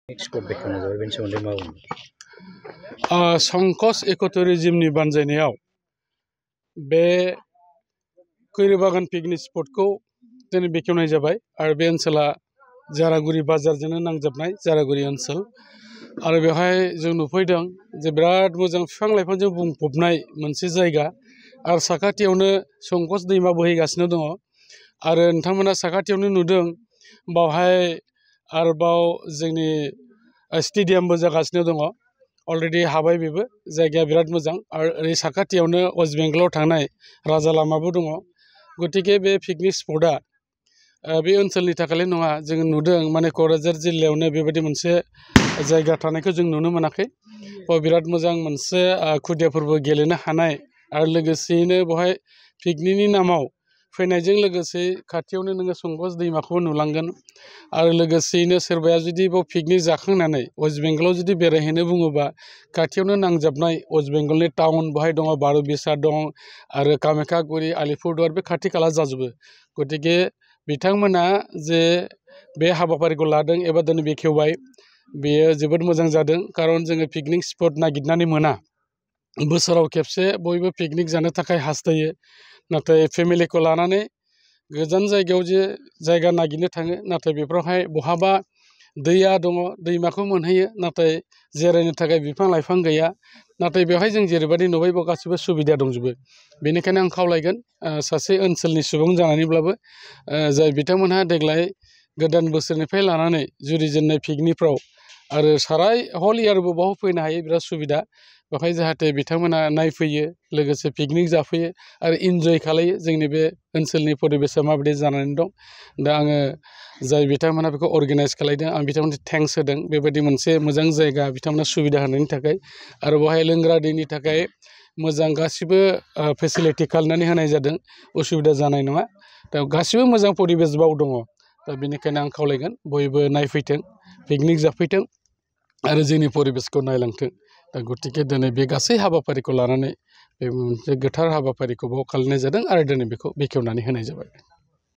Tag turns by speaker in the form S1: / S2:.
S1: Spot बेखेवनाय जाबाय बेनि सोमोन्दै मा बुंनो?
S2: संकस इक'टुरिज्मनि बानजायनायाव बे खैरोबागान पिकनिक स्पटखौ दिनै बेखेवनाय जाबाय आरो बे ओनसोला जारागुरि बाजारजोंनो नांजाबनाय जारागुरि ओनसोल आरो बेवहाय जों नुफैदों जे बिराद मोजां बिफां लाइफांजों बुंफबनाय मोनसे जायगा आरो साखाथियावनो संकस दैमा बोहैगासिनो दङ आरो नोंथांमोना साखाथियावनो नुदों बावहाय आरोबाव जोंनि स्टेडियामबो जागासिनो दङ अलरेडि हाबाय बेबो जायगाया बिराद मोजां आरो ओरै साखाथियावनो वेस्ट बेंगलाव थांनाय राजा लामाबो दङ गतिके बे पिकनिक स्पटआ बे ओनसोलनि थाखायल' नङा जों नुदों माने क'क्राझार जिल्लायावनो बेबायदि मोनसे जायगा थानायखौ जों नुनो मोनाखै बिराद मोजां मोनसे खुदियाफोरबो गेलेनो हानाय आरो लोगोसेयैनो बेवहाय पिकनिकनि नामाव फैनायजों लोगोसे खाथियावनो नोङो संकस दैमाखौबो नुलांगोन आरो लोगोसेयैनो सोरबाया जुदि बेयाव पिकनिक जाखांनानै वेस्ट बेंगलाव जुदि बेरायहैनो बुङोबा खाथियावनो नांजाबनाय वेस्ट बेंगलनि टाउन बेवहाय दङ बार'बिसा दं आरो कामाख्यागुरि आलिपुरदुवार बे खाथि खाला जाजोबो गतिके बिथांमोना जे बे हाबाफारिखौ लादों एबा दिनै बेखेवबाय बेयो जोबोद मोजां जादों खारन जोङो पिकनिक स्पट नागिरनानै मोना बोसोराव खेबसे बयबो पिकनिक जानो थाखाय हास्थायो नाथाय फेमिलिखौ लानानै गोजान जायगायाव जे जायगा नागिरनो थाङो नाथाय बेफोरावहाय बहाबा दैया दङ दैमाखौ मोनहैयो नाथाय जिरायनो थाखाय बिफां लाइफां गैया नाथाय बेवहाय जों जेरैबायदि नुबाय बेयाव गासिबो सुबिदा दंजोबो बेनिखायनो आं खावलायगोन सासे ओनसोलनि सुबुं जानानैब्लाबो जाय बिथांमोनहा देग्लाय गोदान बोसोरनिफ्राय लानानै जुरिजेननाय पिकनिकफ्राव आरो साराय हल इयारबो बाव फैनो हायो बिराद सुबिदा बेवहाय जाहाथे बिथांमोना नायफैयो लोगोसे पिकनिक जाफैयो आरो इन्जय खालायो जोंनि बे ओनसोलनि परिबेसा माबायदि जानानै दं दा आङो जाय बिथांमोना बेखौ अर्गानाइज खालामदों आं बिथांमोननो थेंक्स होदों बेबायदि मोनसे मोजां जायगा बिथांमोना सुबिदा होनायनि थाखाय आरो बेवहाय लोंग्रा दैनि थाखाय मोजां गासिबो फेसिलिटि खालामनानै होनाय जादों उसुबिदा जानाय नङा दा गासिबो मोजां परिबेस बाव दङ दा बेनिखायनो आं खावलायगोन बयबो नायफैथों पिकनिक जाफैथों आरो जोंनि परिबेसखौ नायलांथों दा गतिके दिनै बे गासै हाबाफारिखौ लानानै बे मोनसे गोथार हाबाफारिखौ बाव खालामनाय जादों आरो दिनै बेखौ बेखेवनानै होनाय जाबाय।